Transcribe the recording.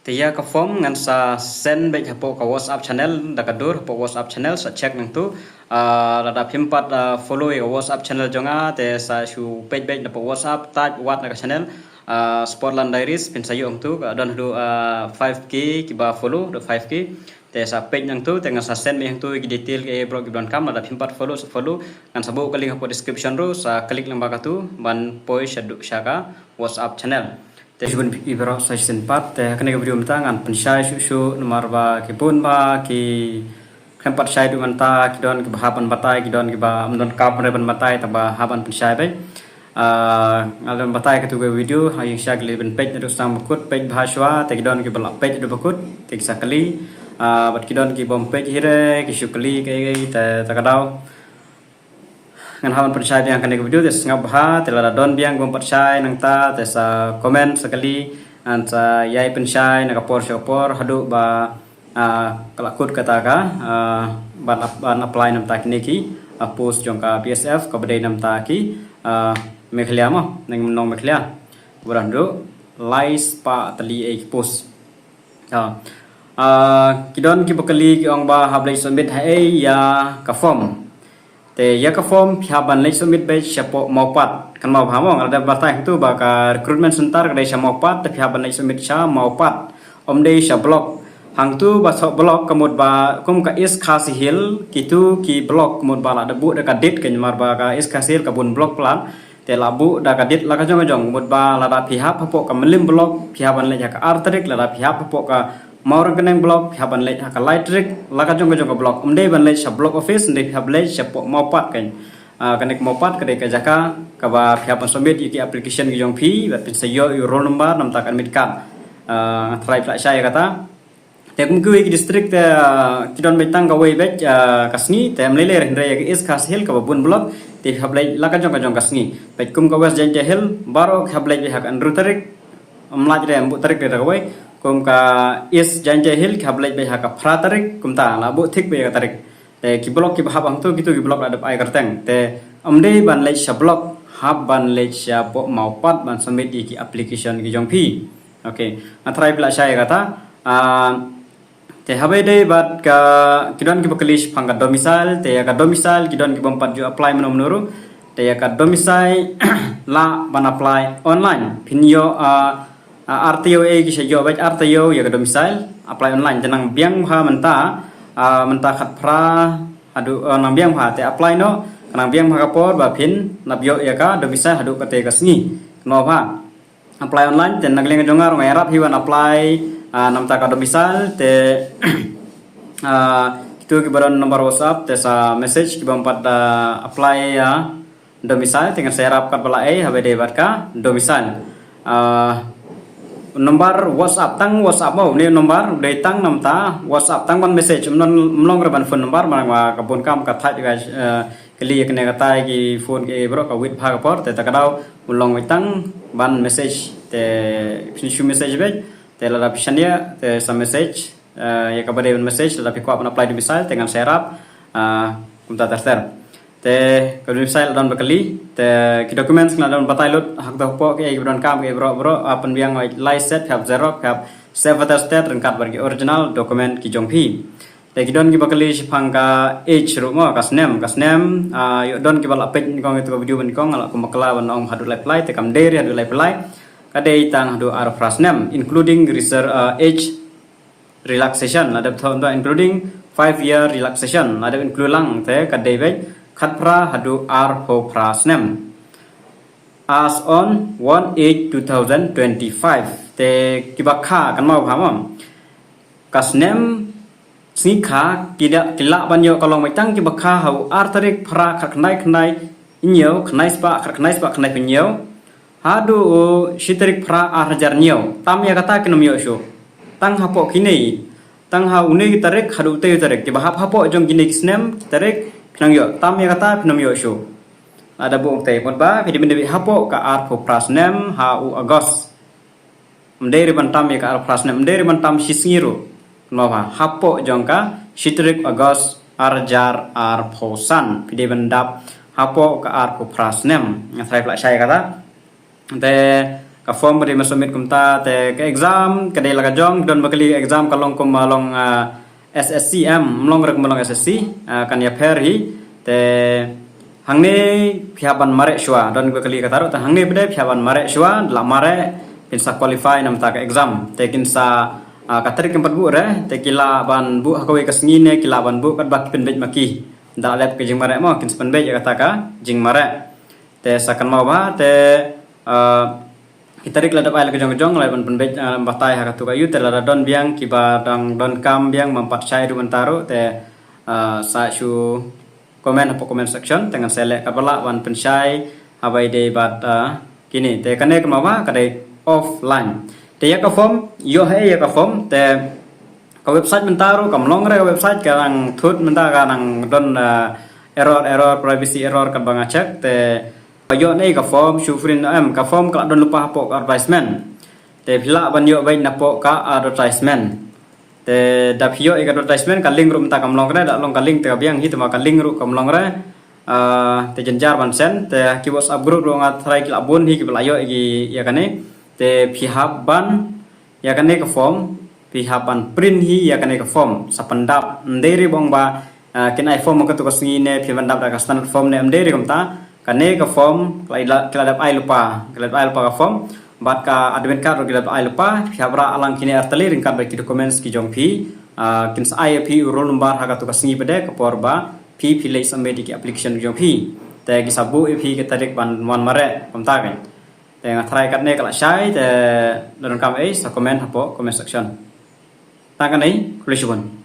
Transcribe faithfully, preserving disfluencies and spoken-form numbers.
Te ïa ka form ngan sa send beit hapoh ka WhatsApp channel, da ka dur hapoh WhatsApp channel, sa check nangtu. Ah, lada phim pat, ah, follow ïa ka WhatsApp channel jong nga, te sa shu peit beit hapoh WhatsApp, type wat na ka channel, ah, Sportland Diaries, phin sa ïoh hangtu, ka don haduh, ah, five K kiba follow, haduh five K. Te sa peit nangtu, te ngan sa send beit hangtu ïa ki detail ki baroh kiba donkam, lada phim pat follow, sa follow, ngan sa buh ka link hapoh description ruh, sa click lang ba katu, ban poi shaduh sha ka WhatsApp channel. Te shibun ïa baroh sa shisien pat, te ha kane ka video mynta ngan pynshai shuh shuh namar ba ki bun ba ki khlem pat shai haduh mynta, ki don kiba hap ban batai, ki don kiba ym donkam re ban batai, tangba hap ban pynshai beit. Ah, nga la batai katu ka video, ha ïing sha ki leit ban peit naduh sdang ba kut, peit bha shuwa, te ki don kiba la peit naduh ba kut, te ki sa kylli. Ah, bad ki don ki bym peit hi re, ki shu kylli kaei kaei, te ta ka daw ngan hap ban pynshai biang kane ka video, te sngap bha, te lada don biang bym pat shai nangta, te sa comment, sa kylli, ngan sa ïai pynshai na ka por sha ka por, haduh ba, ah, ka la kut kata ka, ah, ban ap-, ban apply namta kine ki, ah, post jong ka B S F, kaba dei namta ki, ah, Meghalaya mo, nong Meghalaya. Kaba don haduh lai spah tylli ei ki post. Ah, ah, ki don kiba kylli ki ong ba hap leit submit ha ei ïa ka form. Te ïa ka form phi hap ban leit submit beit shapoh Mawpat. Kan Mawpat mo, nga la dep batai hangtu ba ka recruitment center ka dei sha Mawpat, te phi hap ban leit submit sha Mawpat, ym dei sha block. Hangtu ba sha block ka mut ba kum ka East Khasi Hills, kitu ki block ka mut ba la da buh da ka date, ka namar ba ka East Khasi Hills ka bun block palat. Te la buh da ka date la ka jong ka jong, mut ba lada phi hap hapoh ka Mylliem block, phi hap ban leit ha ka ar tarik, lada phi hap hapoh ka Mawryngkneng block, phi hap ban leit ha ka lai tarik, la ka jong ka jong ka block. Ym dei ban leit sha block office, ym dei, phi hap leit shapoh Mawpat kan. Ah, kane ka Mawpat ka dei ka jaka kaba phi hap ban submit ïa ki application ki jong phi, bad phin sa ïoh ïa u roll number namta ka admit card. Ah, nga tharai phi lah shai ïa kata. Te kum kiwei ki district te, ah, ki don beit tang kawei beit, ah, ka sngi, te ym lei lei re, hynrei ïa ka East Khasi Hills kaba bun block, te phi hap leit la ka jong ka jong ka sngi. Bad kum ka West Jaintia Hills, baroh ki hap leit beit ha ka hynriew tarik, ym lah re, ym buh tarik re da kawei. Kum ka East Jaintia Hills ki hap leit beit ha ka phra tarik, kumta, la buh thik beit ïa ka tarik. Te ki block kiba hap hangtu, kitu ki block la dep ai kyrteng. Te ym dei ban leit sha block, hap ban leit shapoh Mawpat ban submit ïa ki application ki jong phi. Okay, nga tharai phi lah shai ïa kata. Ah, te haba ïadei bad ka, ki don kiba kylli shaphang ka domicile, te ïa ka domicile ki don ki bym pat ju apply mynno mynno ruh. Te ïa ka domicile lah ban apply online. Phin ïoh, ah, ah, ar taïew ei ki sa ïoh beit, ar taïew ïa ka domicile, apply online. Te nang biang bha mynta, ah, mynta khatphra haduh, ah, nang biang bha, te apply noh, nang biang bha ka por ba phin nap ïoh ïa ka domicile haduh katei ka sngi. Nang bha apply online, te na ka liang jong nga ruh nga ïarap hi ban apply, ah, namta ka domicile, te, ah, kitu kiba don number WhatsApp, te sa message, ki bym pat, ah, apply ïa domicile, te ngan sa ïarap katba lah ei, haba ïadei bad ka domicile. Ah, number WhatsApp, tang WhatsApp mo, une number, dei tang namta WhatsApp, tang ban message, ym long, ym long re ban phone number, namar ba ka bun kam ka thait ka, eh, kylli ïa kane katai ki phone ki baroh ka wait bha ka por, te ta ka daw, ym long, wait tang ban message, te phin shu message beit, te lada phi shaniah, te sa message, eh, ïa kaba dei ban message, lada phi kwah ban apply domicile, te ngan sa ïarap, ah, kumta ter ter. Te ka domicile la don ba kylli, te ki documents nga la don batai lut, ha kata hapoh kiei kiba donkam, kiei baroh baroh, ah, pynbiang, eh, lai set, phi hap xerox, phi hap self attested, ryngkat bad ki original document ki jong phi. Te ki don kiba kylli shaphang ka age ruh mo, ka snem, ka snem, ah, ïoh don kiba la peit nyngkong ïa katu ka video ba nyngkong, nga la kum bakla ban ong haduh laiphew lai, te kam dei re haduh laiphew lai. Ka dei tang haduh arphew phra snem, including reser-, ah, age relaxation, la dep thoh, including five year relaxation, la dep include lang, te ka dei beit khatphra haduh arphew phra snem. As on one eight two thousand twenty-five, te kiba kha, kan mut bha mo. Ka snem, sngi kha, ki da, ki lah ban ïoh ka long beit tang kiba kha ha u ar tarik phra khatkhyndai khyndai hynñiew, khyndai spah, khatkhyndai spah khyndai phew hynñiew, haduh u shi tarik phra ar hajar hynñiew. Tam ïa kata kin ym ïoh shuh. Tang hapoh kine, tang ha une ki tarik haduh utei u tarik, kiba hap hapoh jong kine ki snem ki tarik, phin nang ïoh. Tam ïa kata phin ym ïoh shuh. Lada buh utei, mut ba phi dei ban dei hapoh ka arphew phra snem ha u August. Ym dei re ban tam ïa ka arphew phra snem, ym dei re ban tam shi sngi ruh. Mo ba hapoh jong ka shi tarik August ar hajar arphew san, phi dei ban dap hapoh ka arphew phra snem. Nga tharai phi lah shai ïa kata. Te Ka form ba dei ban submit kumta, te ka exam ka dei la ka jong, don ba kylli exam ka long kum, ah, long, ah, S S C em, ym long re kum long S S C, ah, kan ïapher hi. Te hangne phi hap ban mareh shuwa, don ba kylli kata ruh, te hangne pat de phi hap ban mareh shuwa, da la mareh phin sa qualify na bynta ka exam. Te kin sa, ah, ka tarik kin pat buh re, te ki lah ban buh ha kawei ka sngi ne ki lah ban buh katba ki pynbeit ma ki. Da la dep ka jingmareh mo, kin sa pynbeit ïa kata ka jingmareh. Te sa kynmaw bha, te, ah, ki tarik la dep ai la ka jong ka jong, la ban pynbeit, ah, batai ha katu ka ïu, te lada don biang kiba dang donkam biang, ym pat shai ruh mynta ruh, te, ah, sa shu comment hapoh comment section, te ngan sa leh katba lah ban pynshai ha ba ïadei bad, ah, kine. Te kane kynmaw bha ka dei offline. Te ïa ka form, ïoh hi ïa ka form, te ka website mynta ruh kam long re, ka website ka dang thut mynta, ka dang don, ah, error, error, privacy error katba nga check. Te ba ïoh ne ka form shu print em, ka form ka la don lypa hapoh ka advertisement. Te phi lah ban ïoh beit napoh ka advertisement. Te da phi ïoh ïa ka advertisement, ka link ruh mynta kam long re, da long ka link te ka biang hi, te ma ka link ruh kam long re. Ah, te jynjar ban send, te ki WhatsApp group ruh nga tharai ki la bun hi kiba la ïoh ïa ki, ïa kane. Te phi hap ban, ïa kane ka form phi hap ban print hi ïa kane ka form, sa pyndap. Ym dei re bong ba, ah, kin ai form ha katu ka sngi ne phi pyndap da ka standard form ne, ym dei re kumta. Kane ka form ki la, ki la dep ai lypa, ki la dep ai lypa ka form. Bad ka admit card ruh ki la dep ai lypa, phi hap rah lang kine artylli ryngkat bad ki documents ki jong phi. Ah, kin sa ai ïa phi u roll number ha katu ka sngi pat de, ka por ba phi, phi leit submit ïa ki application ki jong phi. Te ki sa buh ïa phi ka tarik ban wan mareh, kumta kan. Te nga tharai katne ka la shai, te lada donkam ei sa comment hapoh comment section. Tang katne, khublei shibun.